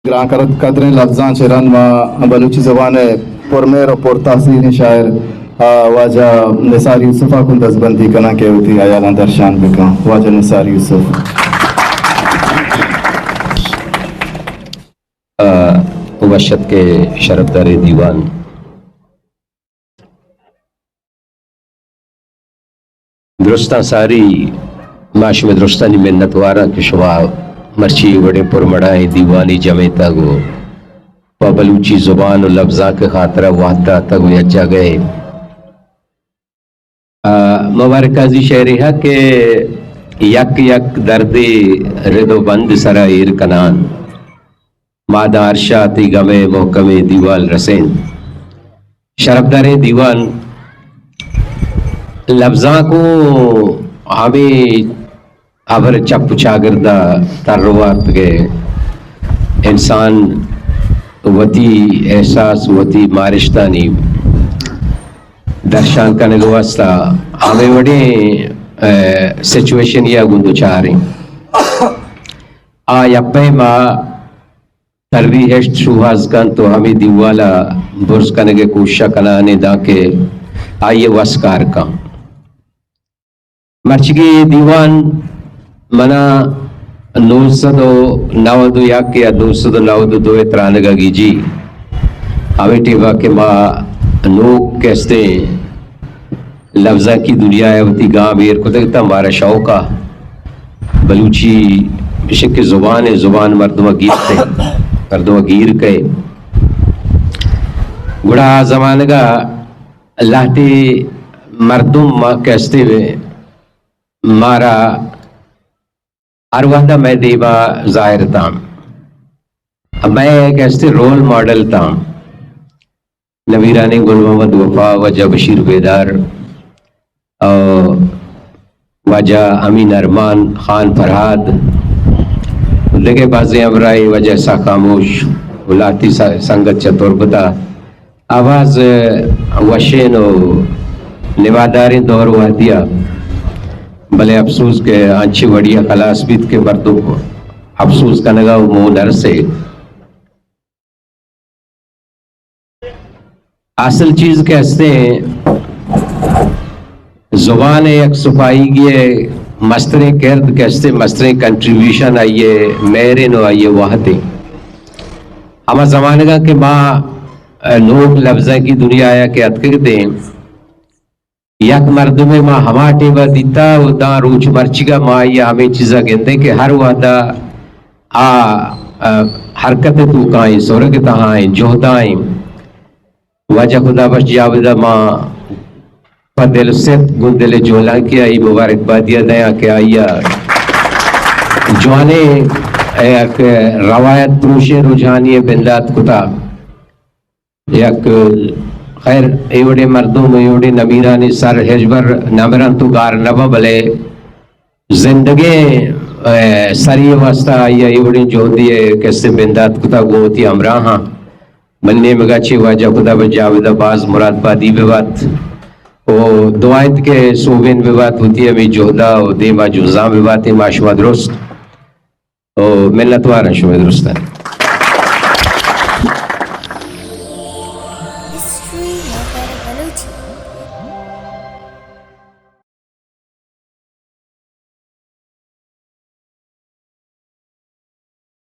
گران قدر-، قدریں لبزاں چہ رند ما بلوچی زبان ءِ پرمہر و پرتاثیریں شاعر، آ، واجہ نثار یوسف ءَ گوں دزبندی کناں کہ وتی ہیالاں درشان بکاں۔ واجہ نثار یوسف۔ آ، وش اتک ئے شرفداریں دیوان۔ درستاں ساری ما شمئے درستانی منتواراں کہ شما مرچی وڑیں پرمڑاہیں دیوانے جمعتگ و پہ بلوچی زبان و لبزانک ءِ خاطرا وہد داتگ و یک جاگہے۔ آ، مبارک قاضی شعرے ہا کہ یک یک دردے رد و بند سرا ایر کنان، ما داں ارشا تئی گمے محکمیں دیوال رسین۔ شرفداریں دیوان، لبزانک و ہمے ہبر چپ و چاگردا تر وارتگے۔ انسان وتی احساس، وتی مارشتانی درشان کنگ واسطہ ہمے وڑیں، اے، سچویشن یا گوں دچاریں۔ آ یک پیما تری ہشت شوہاز کنت و ہمے دیوال ءَ برز کنگ ءِ کوشش ءَ کنان انت دانکہ آئی ءِ وس کار کن۔ مرچیگیں اے دیوان منا نو سد و نود و یک یا نو سد و نود و دو ءِ ترانگ ءَ گیجی، ہمے ٹیبا کہ ما نوک کہ استیں لبزانکی دنیا ءَ وتی گام ایر کتگ تاں، مارا شوق ءَ بلوچی بشک زبان ءَ، زبان مردم ءَ گیرتے، مردم ءَ گیر کئے۔ گڑا آ زمانگ ءَ لہتے مردم ما کہ استے مارا ہر وہدا مئے دیما ظاہر تاں، مئے کہ استے رول ماڈل تاں۔ نمیرانیں گل محمد وفا، واجہ بشیر بیدار، او واجہ امین ارمان، خان فرہاد، دگہ بازیں ہمراہے، واجہ اسحاق خاموش، و لہتی س-، سنگت چہ تربت ءَ۔ آ باز وشیں و نماداریں دور وہدی ءَ، بلے افسوس کہ انچیں وڑی ءَ خلاص بیت کہ مردم افسوس کنگ ءَ و موہ نہ رسے۔ اصل چیز کہ ہستیں زبان ءِ یک سپاہیگے ءِ مستریں کرد کہ ہستیں، مستریں کنٹریبیوشن آئی ءِ مہریں و آئی ءِ وہدیں۔ ہما زمانگاں کہ ما نوک لبزانکی دنیا ءَ کہ اتکگ اتیں، یک مردمے ما ہما ٹیبا دیتا و داں روچ مرچیگا ما آئی ءَ ہمے چیزا گندیں کہ ہر وہدا آ، آ، حرکت ءِ توکا ایں، سرگ ءِ تہا ایں، جہدا ایں۔ واجہ خدا بخش جاوید ءَ ما پہ دل ست گوں دل ءِ جہلانکی ءَ آئی مبارکبادی ءَ دیاں کہ آئی ءَ جوانیں یک روایت پروشیں رجحانے ءِ بندات کتا۔ یک، خیر، اے وڑیں مردم، اے وڑیں نمیرانی سر ہچبر نہ مرنت و گار نہ بنت، بلے زندگیں، اے، سری ءِ واسطہ آئی ءَ اے وڑیں جہدے ءِ کسے بندات کتا گوں وتی ہمراہاں۔ من نیمگا چہ واجہ خدا بخش جاوید ءَ باز مراد بادی ببات و دعا انت کہ سوبین ببات، وتی ہمے جہدا و دیما جنزان ببات، ما شما درست و منتواراں شمئے درستانی۔